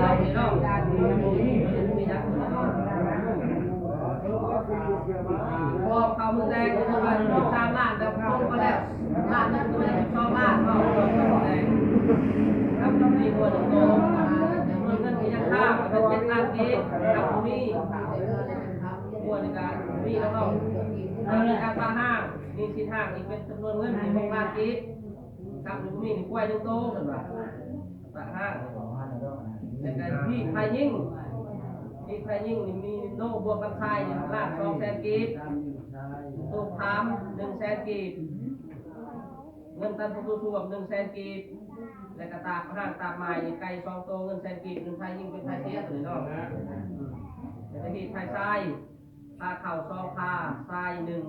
ເອົານີ້ເນາະ ບໍ່ເຂົ້າມື້ແລງ ເຂົາວ່າສາມລ້ານແລ້ວ ຄົນກໍແລ້ວ ລ້ານໜຶ່ງກໍໄດ້ສອງລ້ານເນາະ ເຂົາວ່າມື້ແລງ ກັບມີງົວໜຶ່ງໂຕ ເງິນກໍຍັງຄ້າງ ກໍເປັນເຈັດລ້ານກີບ ກັບບໍ່ມີ ງົວນີ້ກໍມີແລ້ວເນາະ ແລ້ວມີການປະຮ້າງ ໜີ້ສິນຮ້າງອີກເປັນຈຳນວນເງິນສິບຫົກລ້ານກີບ ກັບບໍ່ມີຄວາຍໜຶ່ງໂຕ ເພິ່ນວ່າ ປະຮ້າງ ແລ້ວກໍທີ່ໄພຍິງ ທີ່ໄພຍິງນີ້ມີໂນບວກກັບຊາຍນີ້ລ້ານສອງແສນກີບ ໂຕພາມໜຶ່ງແສນກີບ ເງິນຕັນປະຕູສວມໜຶ່ງແສນກີບ ແລ້ວກໍຕາກຮ້າງຕາກໝາຍນີ້ໄກ່ສອງໂຕ ເງິນແສນກີບ ເປັນໄພຍິງເປັນໄພເສຍໂຕນີ້ເນາະ ອືມ ແລ້ວກໍທີ່ໄພຊາຍ ພາເຂົ້າສອງພາ ຊາຍໜຶ່ງ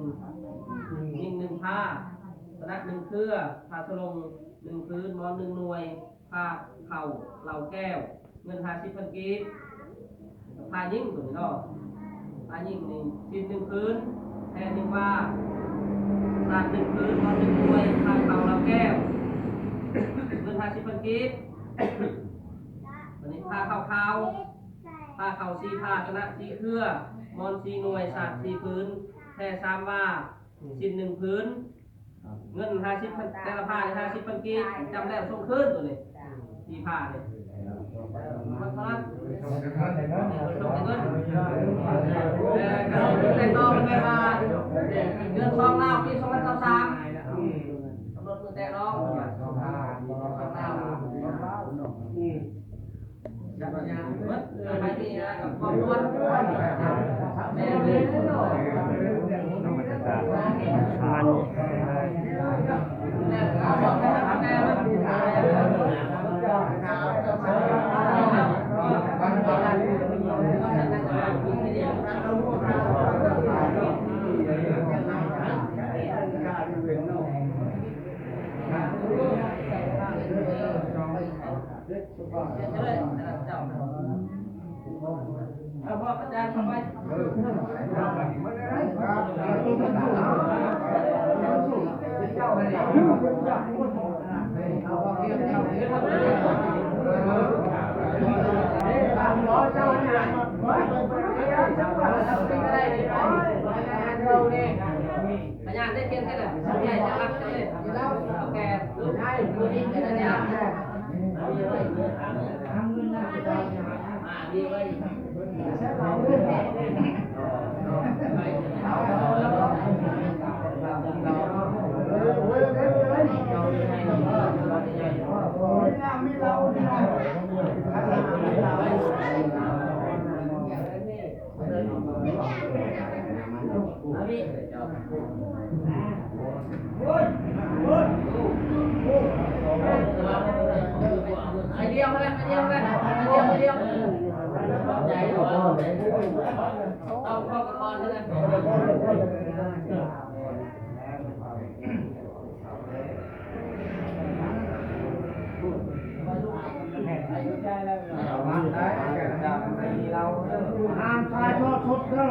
ຍິງໜຶ່ງພາ ຊະນະໜຶ່ງເຄືອ ພາສະຫຼົງໜຶ່ງຜືນ ໝອນໜຶ່ງໜ່ວຍ ພາເຂົ້າເຫຼົ້າແກ້ວ ເງິນຫ້າສິບພັນກີບ ພາຍິງໂຕນີ້ເນາະ ພາຍິງນີ້ ສິນໜຶ່ງຜືນ ແພໜຶ່ງວາ ສາດໜຶ່ງຜືນ ໝອນໜຶ່ງໜ່ວຍ ພາເຂົ້າເຫຼົ້າແກ້ວ ເງິນຫ້າສິບພັນກີບ ບາດນີ້ພາເຂົ້າຂາວ ພາເຂົ້າສີ່ພາ ຊະນະສີ່ເຄືອ ໝອນສີ່ໜ່ວຍ ສາດສີ່ຜືນ ແພສາມວາ ສິນໜຶ່ງຜືນ ເງິນຫ້າສິບພັນ ແຕ່ລະພານີ້ຫ້າສິບພັນກີບ ຈຳແລ້ວສົ່ງຄືນໂຕນີ້ ສີ່ພານີ້ ມັນເທົ່ານັ້ນ ສົ່ງແຕ່ເງິນ ແຕ່ກໍແຕ່ງຕໍ່ເປັນໄປວ່າ ເດືອນສອງລາວ ປີສອງພັນຊາວສາມ ກຳນົດມື້ແຕ່ງເນາະ ສອງລາວ ອືມ ພະຍານໄດ້ຂຽນໃສ່ລະ ໃຫຍ່ຈັກລັກເຈົ້າເດ້ ເຖົ້າແກ່ ລູກ ຜູ້ຍິງເປັນພະຍານ ຫ້າມຖ່າຍທອດສົດເດີ.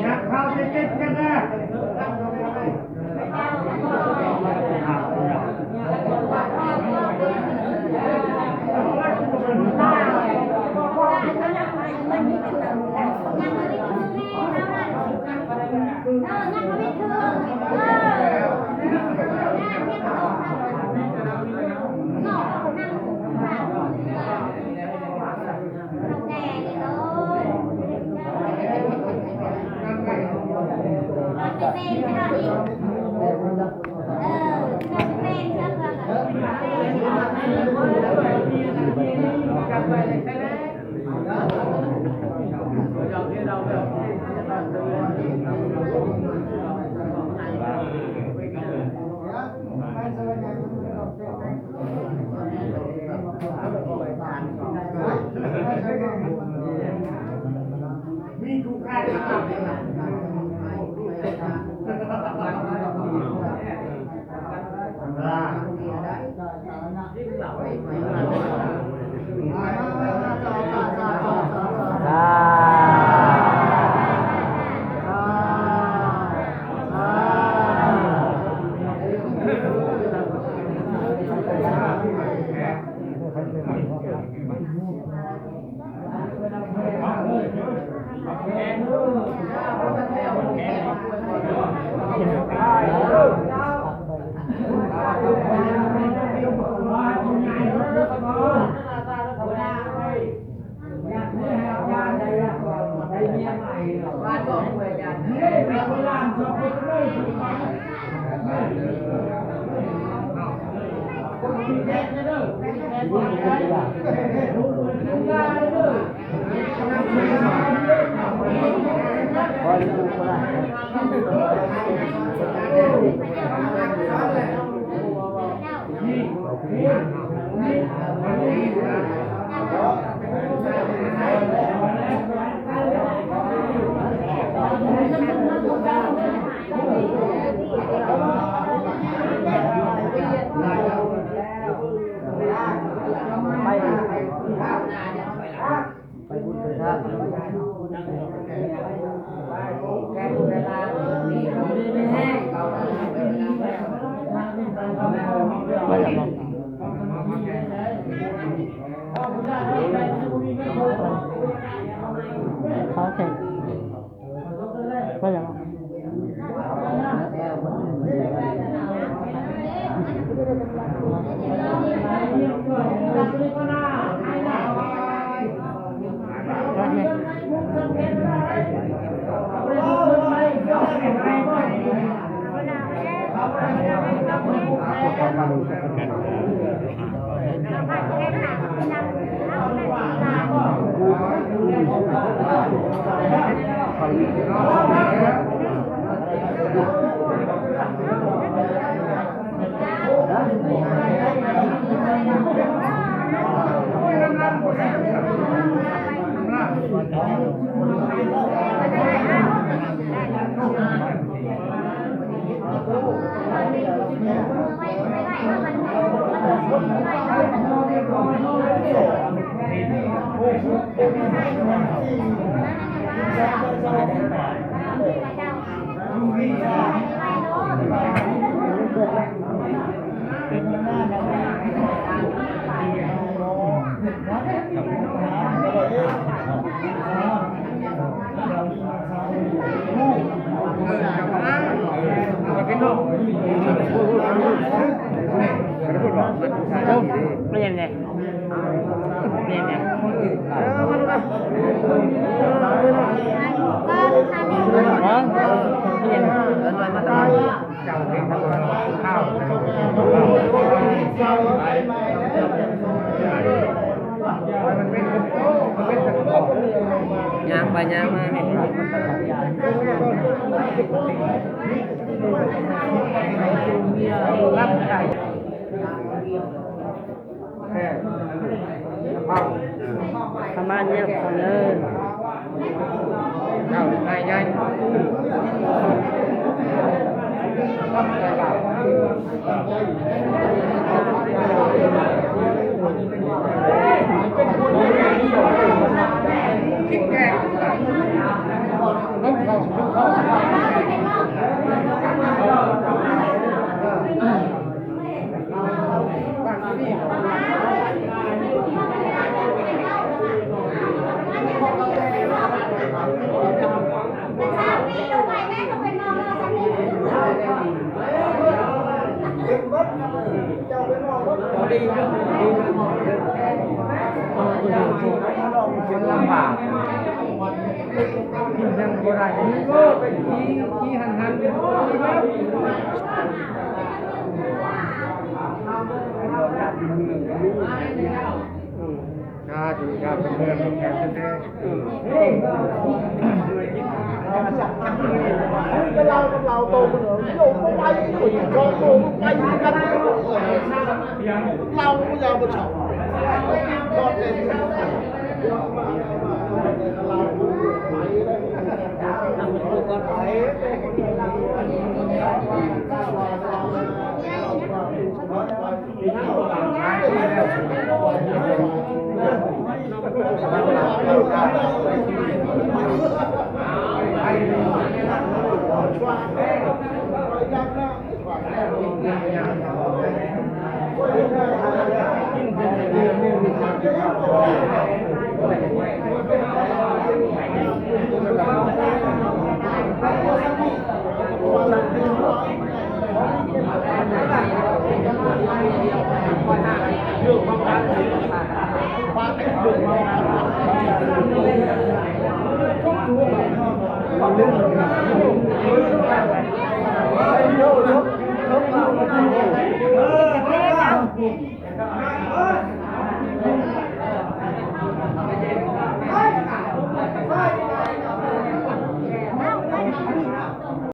ຍັບເຂົ້າຕິດໆກັນນະ. ໂອ້ ແມ່ນແຫຼະ ແມ່ນແຫຼະ ຮະ ແມ່ນແຫຼະ. ຍ່າງໄປຍ່າງມາແມ່. ປະມານນີ້ແຫຼະ.